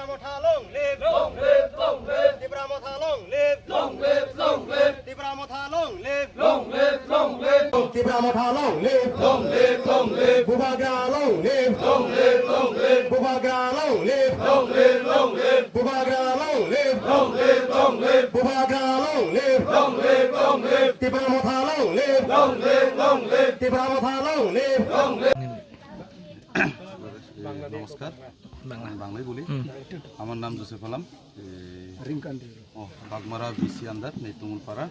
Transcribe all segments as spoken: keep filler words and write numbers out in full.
Motha long live! Long live, long live! Tipra Motha long live! Long live, long live! Tipra Motha long live! Long live, long live! Tipra Motha long live! Long live, long live! Bubagra long live! Long live, long live! Bubagra long live! Long live, long live! Bubagra long live! Long live, long live! Bubagra long live! Long live, long live! Tipra Motha long live! Long live, long live! Tipra Motha long live! Long live! এ, নমস্কার। বাংলা। আমি বাংলায় বলি। হুম। আমার নাম জোসেফ আলম। এ, ও, Bagmara BC under, নেই তুমুলপাড়া।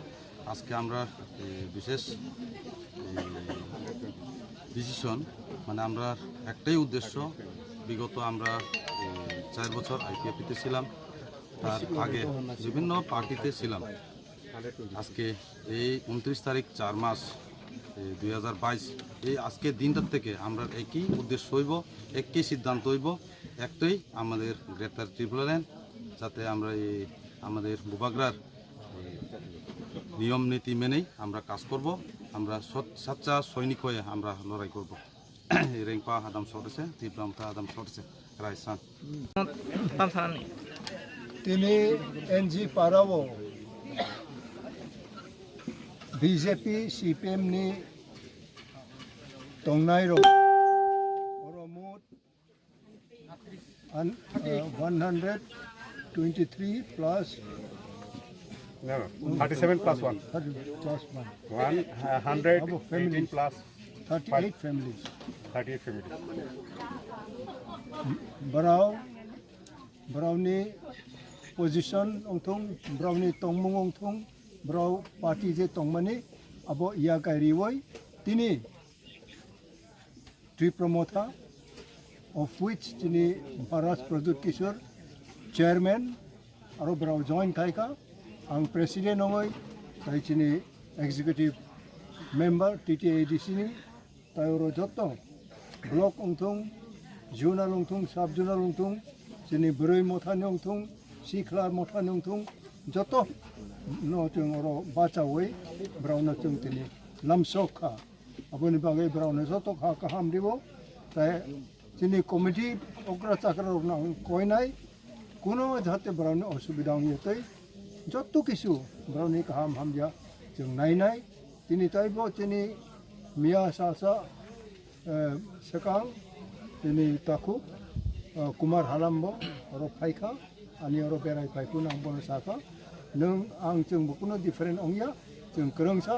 আজকে আমরা, এ, বিশেষ, এ, ডিসিশন, মানে, আমরা একটাই উদ্দেশ্য, বিগত আমরা, এ, চার বছর আইপিএফটিতে ছিলাম, তার আগে বিভিন্ন পার্টিতে ছিলাম। আজকে এই ঊনত্রিশ তারিখ, চার মাস, এই দুই হাজার বাইশ, এই আজকের দিনটার থেকে আমরা একই উদ্দেশ্য হইব, একই সিদ্ধান্ত হইব, একটাই আমাদের গ্রেটার ত্রিপুরাল্যান্ড, যাতে আমরা এই আমাদের বুবাগ্রার এই নিয়ম নীতি মেনেই আমরা কাজ করব। আমরা সৎ, সাচ্চা সৈনিক হয়ে আমরা লড়াই করব। Rengpa adam sotese, Tipra Motha adam sotese, Raisan. Tini N G Parao B J P C P M ni tongnai rok, oro mut an, uh, one hundred twenty-three plus No, no, thirty-seven plus one. Thirty plus one. One, uh, hundred eighteen plus thirty-eight families. Thirty-eight families. Brao, brao ni position ongthung, brao ni tongmung ongthung, brao party je tongmani abo iya kairiwoi tini Tipra Motha, of which chini Maharaj Pradyut Kishore chairman, aro brao join khaikha, ang president ongoi, tai chini executive member T T A D C ni, tai oro joto block ongthung, zonal ongthung, sub zonal ongthung, chini Bwrwi Motha ni ongthung, Sikhla Motha ni ongthung, joto no chwng oro bachawi brao no chwng tini lamsok kha. Aboni bagwi brao no joto kha kaham ribo. Tai chini committee okra chakra rok no ang koinai, kuno jate brao ni osubida ongya tei joto kisu brao ni kaham hamya chwng nainai. Tini taibo chini miya sasa, eh, swkang chini takhuk, eh, Kumar Halambo oro phaikha, ani oro berai phai phano ang bono sakha, nwng ang chwng bo kuno different ongya, chwng kwrwngsa,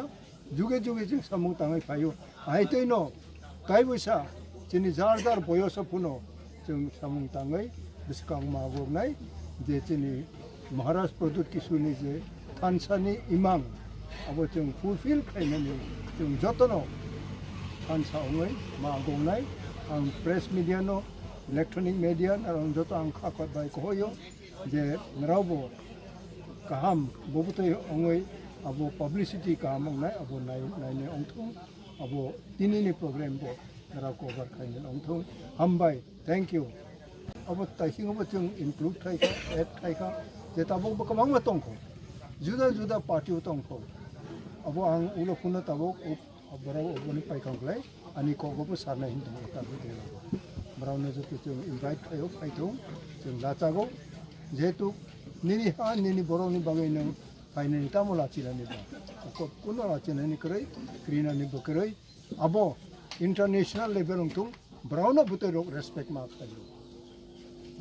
juge juge chwng samung tangwi phaio. Ahai twi no taibo sa chini jar jar boyoso phano chwng samung tangwi bwskang ma goknai je chini Maharaj Pradyut Kishore ni je thansa ni imang abo chwng fulfill khlainani chwng jotono thansa wngwi ma goknai. Ang press media no, electronic media no, ang joto ang kha kot bai kohoyo je nrao bo kaham bo bwtwi wngwi abo publicity kaham wngnai abo nai, nainai wngthung. Abo tinini program bo nrao cover khainai wngthung. Hambai, thank you. Abo taisingo bo chwng include khaikha, add khaikha, je tabuk bo kwbangma tongkho, juda juda party o tongkho. Abo ang ulo phano tabuk uk-, borok oboni paikha wngkhlai, ani kogo bo sarnai hinwi tongo tabuk de. Borokno joto chwng invite khaio, phaithung, chwng lachago. Jehetu nini ha, nini borokni bagwi nwng phainani tamo lachinani ba? Kok kuno lachinani kwrwi, krinani bo kwrwi. Abo international level wngthung, borokno bwtwi rok respect ma khlaio.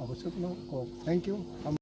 Abo swkno kok. Thank you.